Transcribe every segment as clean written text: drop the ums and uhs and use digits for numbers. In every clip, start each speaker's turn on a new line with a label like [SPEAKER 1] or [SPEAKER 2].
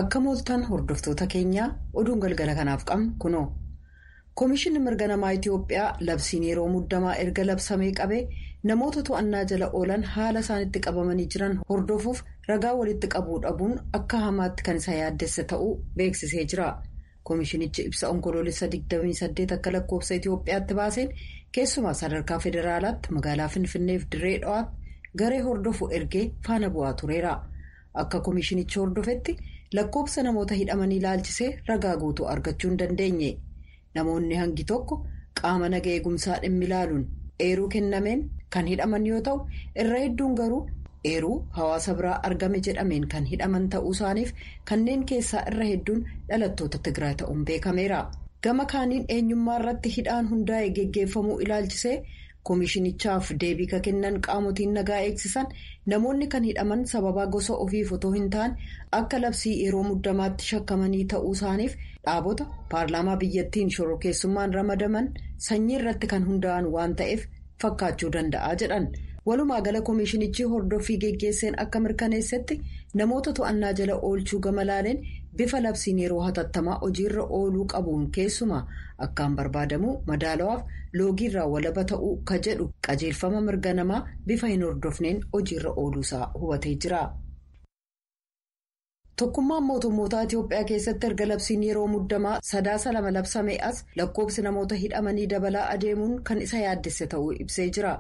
[SPEAKER 1] Akka mooltan hordoftoota keenyaa, oduun galgala kanaaf qabnu kunoo. Koomishinni mirga namaa Itiyoophiyaa labsiin yeroo muddamaa erga labsamee qabee namoota to'annaa jala oolan haala isaan itti qabamanii jiran hordofuuf ragaa walitti qabuu dhabuun akka hamaatti kan isa yaaddesse ta'uu beeksisee jira. Koomishinichi ibsa Onkoloolessa 28 akka lakkoofsa Itiyoophiyaatti baaseen, keessumaa sadarkaa federaalaatti magaalaa Finfinneef Dirree Dhawaatti garee hordofu ergee faana bu'aa tureera. Akka koomishinichi hordofetti, lakkoofsa namoota hidhamanii ilaalchisee ragaa guutuu argachuu hin dandeenye. Namoonni hangi tokko qaama naga eegumsaa dhimmi ilaaluun eeruu kennameen kan hidhaman yoo ta'u, irra hedduun garuu eeruu hawaasa biraa argame jedhameen kan hidhaman ta'uu isaaniif kanneen keessaa irra hedduun dhalattoota Tigraay ta'uun beekameera. Gama kaaniin, eenyummaa irratti hidhaan hundaa'e geggeeffamuu ilaalchisee koomishinichaaf deebii ka kennan qaamotiin nagaa eegsisan, namoonni kan hidhaman sababaa gosa ofiif otoo hin taane akka labsii yeroo muddamaatti shakkamanii ta'uu isaaniif dhaabota paarlaamaa biyyattiin shororkeessummaan ramadaman sanyii irratti kan hundaa'an waan ta'eef fakkaachuu danda'a jedhan. Walumaa gala, koomishinichi hordoffii geggeesseen akka mirkaneessetti, namoota to'annaa jala oolchuu gama laaleen bifa labsiin yeroo hatattamaa hojiirra ooluu qabuun keessumaa akkaan barbaadamuu madaalawaaf loogiirraa walaba ta'uu ka jedhu qajeelfama mirga namaa bifa hin hordofneen hojiirra ooluusaa hubatee jira. Tokkummaan mootummoota Itiyoophiyaa keessatti erga labsiin yeroo muddamaa Sadaasa 2 labsame as lakkoofsi namoota hidhamanii dabalaa adeemuun kan isa yaaddesse ta'uu ibsee jira.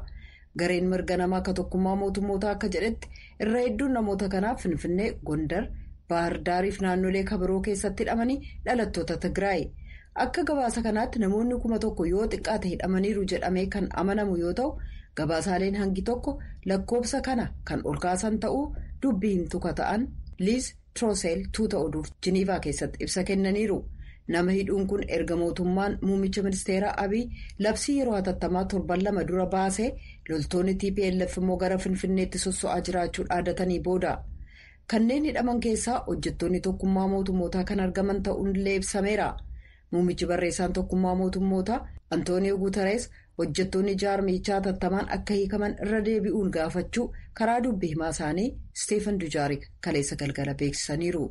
[SPEAKER 1] Gareen mirga namaa akka tokkummaa mootummoota akka jedhetti, irra hedduun namoota kanaaf Finfinnee, Gondar, Baahirdaariif naannolee kabiroo keessatti hidhamanii dhalattoota Tigraay. Akka gabaasa kanaatti, namoonni 1000 yoo xiqqaate hidhamaniiru jedhamee kan amanamu yoo ta'u, gabaasaaleen hangi tokko lakkoofsa kana kan ol kaasan ta'uu dubbii himtuu ka ta'an Liiz Tirooseel tuuta oduuf Jiniivaa keessatti ibsa kennaniiru. Nama hidhuun kun erga mootummaan muummicha ministeeraa Abiy labsii yeroo hatattamaa torban 2 dura baasee, loltoonni TPLF immoo gara Finfinneetti sosso'aa jiraachuu dhaadatanii booda. Kanneen hidhaman keessaa hojjettoonni tokkummaa mootummootaa kan argaman ta'uun illee ibsameera. Muummichi barreessaan tokkummaa mootummootaa Antooniyoo Guutarees hojjettoonni jaarmichaa hatattamaan akka hiikaman irra deebi'uun gaafachuu karaa dubbii himaa isaanii Steefan Dujaarik kaleessa galgala beeksisaniiru.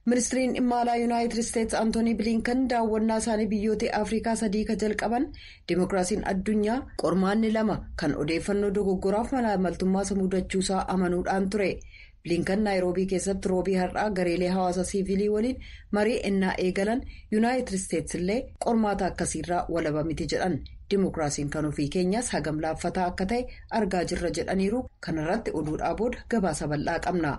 [SPEAKER 1] Ministiriin dhimma alaa Yuunaayitid Isteetsi Antoonii Bilinkan daawwannaa isaanii biyyoota Afrikaa sadii ka jalqaban dimookiraasiin addunyaa qormaanni lama kan odeeffannoo dogoggoraaf malaamaltummaa isa mudachuusaa amanuudhaan ture. Bilinkan Naayiroobii keessatti Roobii har'aa gareelee hawaasa siivilii waliin marii ennaa eegalan, Yuunaayitid Isteetsi illee qormaata akkasiirraa walaba miti jedhan. Dimookiraasiin kan ofii keenyaas hagam laaffataa akka ta'e argaa jirra jedhaniiru. Kanarratti oduudhaa booda gabaasa bal'aa qabna.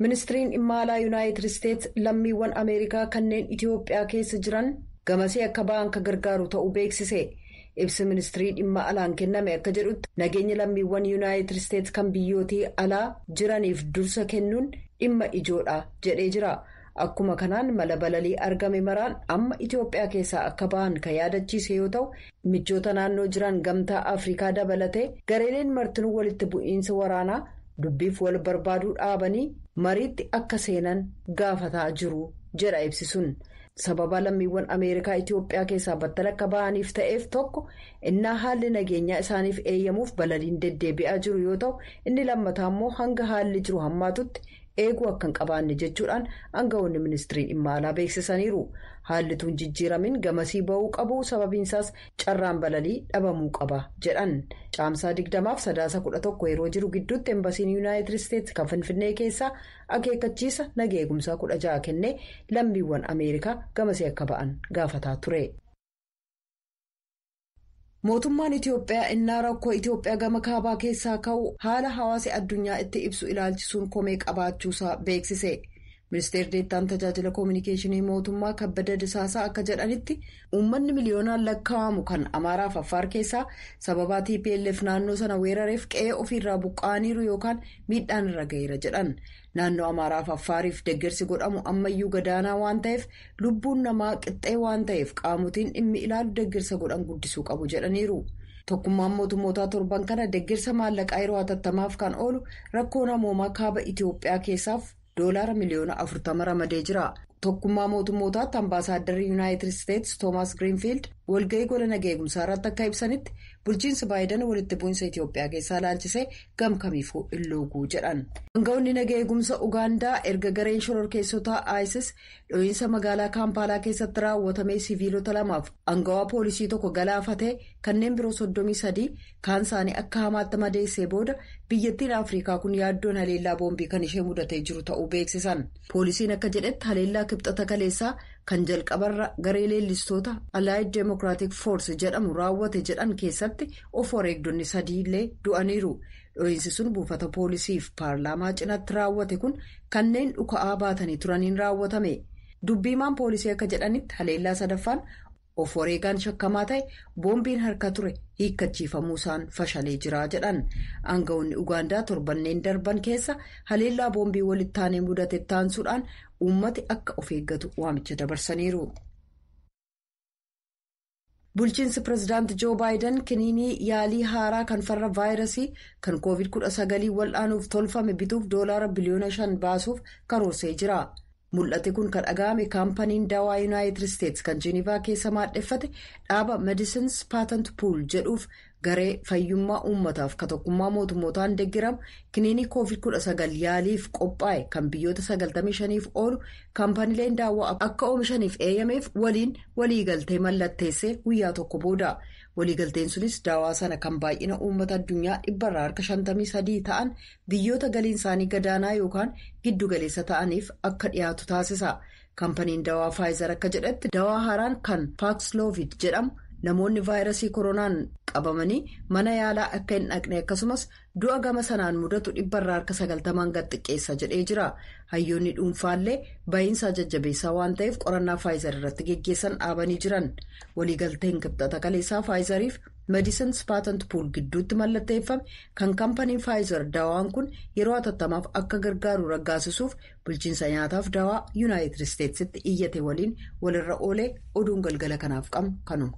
[SPEAKER 1] Ministiriin dhimma alaa Yuunaayitid Isteetsi lammiiwwan Ameerikaa kanneen Itiyoophiyaa keessa jiran gamasee akka ba'an kan gargaaru ta'uu beeksise. Ibsi ministirii dhimma alaan kenname akka jedhutti, nageenya lammiiwwan Yuunaayitid Isteetsi kan biyyootii alaa jiraniif dursa kennuun dhimma ijoodha jedhee jira. Akkuma kanaan, mala balalii argame maraan amma Itiyoophiyaa keessaa akka ba'an kan yaadachiise yoo ta'u, michoota naannoo jiran Gamtaa Afrikaa dabalatee gareeleen martinuu walitti bu'iinsa waraanaa dubbiif wal barbaaduu dhaabanii mariitti akka seenan gaafataa jiru jedha ibsisuun. Sababa lammiiwwan Ameerikaa Itiyoophiyaa keessaa battala akka ba'aniif ta'eef tokko, innaa haalli nageenyaa isaaniif eeyyamuuf balaliin deddeebi'aa jiru yoo ta'u, inni lammataa immoo hanga haalli jiru hammaatutti eeguu akka hin qabaanne jechuudhaan aangawoonni ministirii dhimma alaa beeksisaniiru. Haalli tun jijjiiramin gamasii ba'uu qabu, sababiinsaas carraan balalii dhabamuu qaba jedhan. Caamsaa 20f Sadaasa 11 yeroo jiru gidduutti embasiin Yuunaayitid Isteetsi kan Finfinnee keessaa akeekkachiisa naga eegumsaa 16 kennee lammiiwwan Ameerikaa gamasii akka ba'an gaafataa ture. Mootummaan Itiyoophiyaa innaa rakkoo Itiyoophiyaa gama kaabaa keessaa ka'u haala hawaasi addunyaa itti ibsu ilaalchisuun komee qabaachuusaa beeksise. Ministeerri deettaan tajaajila koominikeeshinii mootummaa Kabbada Disaasaa akka jedhanitti, uummanni miliyoonaan lakkaa'amu kan Amaaraaf Affaar keessaa sababaa TPLF naannoo sana weerareef qe'ee ofiirraa buqqa'aniiru yookaan miidhaan irra ga'eera jedhan. Naannoo Amaaraaf Affaariif deeggarsi godhamu ammayyuu gadaanaa waan ta'eef, lubbuun namaa qixxee waan ta'eef, qaamotiin dhimmi ilaalu deeggarsa godhan guddisuu qabu jedhaniiru. Tokkummaan mootummootaa torban kana deeggarsa maallaqaa yeroo hatattamaaf kan oolu rakkoo namoomaa kaaba Itiyoophiyaa keessaaf doolaara miliyoona 40 ramadee jira. Tokkummaa mootummootaatti ambaasaadarri Yuunaayitid Isteetsi Toomaas Giriinfiild walga'ii gola nageegumsaa irratti akka ibsanitti bulchiinsi Baayiden walitti bu'iinsa Itoophiyaa keessaa ilaalchisee gamkamiifuu hin looguu jedhan. Aangawoonni nageegumsa Ugaandaa erga gareen shororkeessotaa ISIS dho'iinsa magaalaa Kaampaalaa keessatti raawwatamee siviilota lamaaf aangawaa poolisii tokko galaafatee kanneen biroo 33 kaan isaanii akka hamaatti madeessee booda biyyattiin Afrikaa kun yaaddoon haleellaa boombii kan ishee mudatee jiru ta'uu beeksisan. Poolisiin akka jedhetti haleellaa kibxata kaleessaa kan jalqabarra garee leellistoota Allied Democratic Force jedhamu raawwate jedhan keessatti of wareegdonni sadii illee du'aniiru. Dho'iinsi sun buufata poolisiif paarlaamaa cinaatti raawwate kun kanneen dhuka'aa baatanii turaniin raawwatame. Dubbiimaan poolisii akka jedhanitti haleellaa sadaffaan of wareegaan shakkamaa ta'e boombiin harka ture hiikkachiifamuu isaan fashalee jira jedhan. Aangawoonni Ugaandaa torbanneen darban keessa haleellaa boombii walitti aanee mudate taansuudhaan uummati akka of eeggatu waamicha dabarsaniiru. Bulchiinsi pireezidaanti Joo Baayiden kiniinii yaalii haaraa kan farra vaayirasii kan COVID-19 wal'aanuuf tolfame bituuf $5 biliyoona baasuuf karoorsee jira. Mul'ati kun kan dhaga'ame kaampaniin daawaa Yuunaayitid Isteetsi kan Jiinivaa keessa maadheffate dhaaba Medicines Patent Pool jedhuuf garee fayyummaa uummataaf ka tokkummaa mootummootaan deeggaramu kiniinii COVID-19 yaaliif qophaa'e kan biyyoota 95f oolu kaampaniileen daawwaa akka oomishaniif eeyyameef waliin waliigaltee mallatteessee guyyaa tokko booda. Waliigalteen sunis daawaa sana kan baay'ina uummata addunyaa 53% ta'an biyyoota galiin isaanii gadaanaa yookaan giddugaleessa ta'aniif akka dhiyaatu taasisa. Kaampaniin daawaa Faayizer akka jedhetti daawaa haaraan kan Paakslovid jedhamu namoonni vaayirasii koronaan qabamanii mana yaalaa akka hin dhaqne akkasumas du'a gama sanaan mudatu 90% gad xiqqeessa jedhee jira. Hayyoonni dhuunfaallee ba'iinsaa jajjabeessaa waan ta'eef qorannaa Faayizer irratti geggeessan dhaabanii jiran. Waliigalteen kibxata kaleessaa Faayizeriif Medicines Patent Pool gidduutti mallatteeffame kan kaampaniin Faayizer daawaan kun yeroo hatattamaaf akka gargaaru raggaasisuuf bulchiinsa nyaataaf daawaa Yuunaayitid Isteetsitti iyyate waliin walirra oolee oduun galgala kanaaf qabnu kanuma.